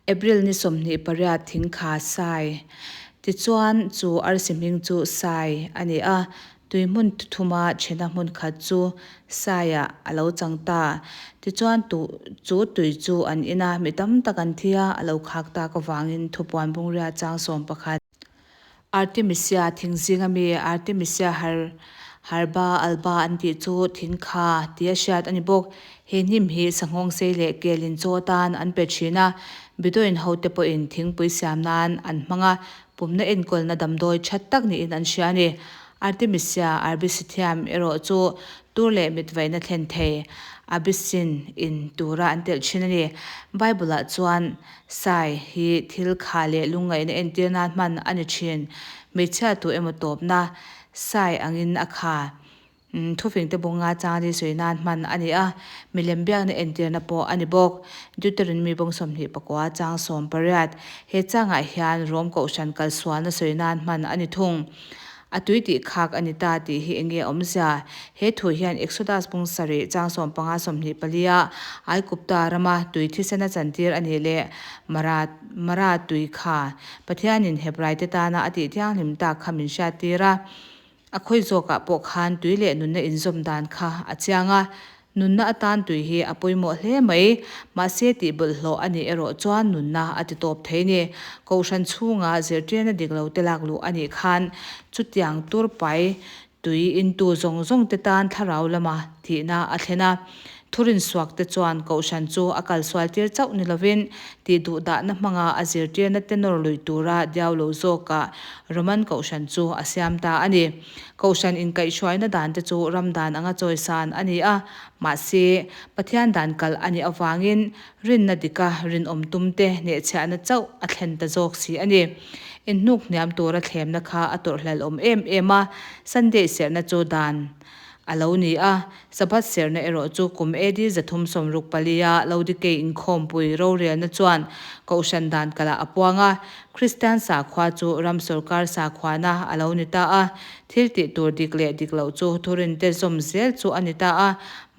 April ni 28 thingkha Sai. Tichuan, chu arsi hming chu Sai a ni a, tui hmun thuma thena hmun khat chu Saiah a lo chang ta. Tichuan, chu tui chu an in a, mi tam tak an thi a, a lo khak tak avangin thupuan bungria chang 11. Artemisia thing zinga mi Artemisia herba alba an tih chu thing kha tia hriat a ni bawk. He hnim hi sanghawng sei leh kelin chaw atan an pe thin a, Bedouin hote pawhin thingpui siam nan an hmang a, pumna enkawlna damdawi that tak niin an hria a ni. Artemisia arbisithiam erawh chu tur leh mitvaihna thlen thei Abyssine in tura an telh thin a ni. Bible-ah chuan Sai hi thil kha leh lungngaihna entir nan hman a ni thin. Hmeichhia tu emaw tawpna Sai angin a kha. Thufingte bunga changli sawi nan hman a ni a, milem biakna entirna pawh a ni bawk. Deuteronomy bawng 29 chang 18. He changah hian Rom kohhran kalsualna sawi nan hman a ni thung. A tui tih khak a ni ta tih hi enge awmzia? He thu hian Exodus bung sarih chang 15 24 a Aigupta rama tui thisen a chantir a nih leh Mara Mara tui kha Pathianin Hebraite tana a tih thianghlim tak kha min hriattir a. A khawi zawkah pawh khan tui leh nunna inzawm dan kha a chiang a. Nunna atan tui hi a pawimawh hle mai. Mahse tih bawlhhlawh a nih erawh chuan nunna a ti tawp thei ni. Kohhran chhunga zirtirna dik lo te lak luh a nih khan chutiang tur pai tui intu zawng zawng te tan thlarau lama thihna a thlen a. Thurin suak te chuan kohhran chu a kalsual tir chauh ni lovin tih duhdahna hmanga a zirtirna te nawr lui tura diau lo zawkah Roman kohhran chu a siam ta a ni. Kohhran inkaihhruaina dan te chu ram dan anga chawisan a ni a, mahse, Pathian dan kalh a nih avangin rinna dika rinawm tum te hnehchhiahna chauh a thlen ta zawk si a ni. Inhnuk hniam tura thlemna kha a tawrhhlelh awm em em a, Sunday serhna chu dan a lo ni a, Sabbath serhna erawh chu kum AD 364 a Laodikei inkhawmpui rorelna chuan Kohhran dan kalh ah a puang a, Kristian sakhua chu ram sawrkar sakhuana a lo ni ta a, thil tih tur dik leh dik loh chu thurinte zawm zel chu a ni ta a,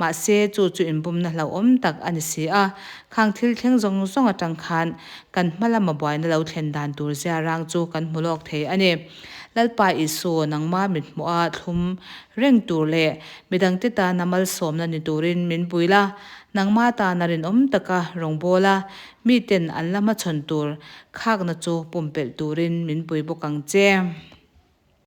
mahse chu chu inbumna hlauhawm tak a ni si a. Khang thil thleng zawng zawng atang khan kan hma lama buaina lo thlen dan tur zia rang chu kan hmu lawk thei a ni. Lalpa Isu, nangma mit hmuha thlum reng tur leh midangte tana malsawmna ni turin min pui la, nangma tana rinawm taka rawngbawla miten an la hmachhawn tur Khakna chu pumpelh turin min pui bawk ang che.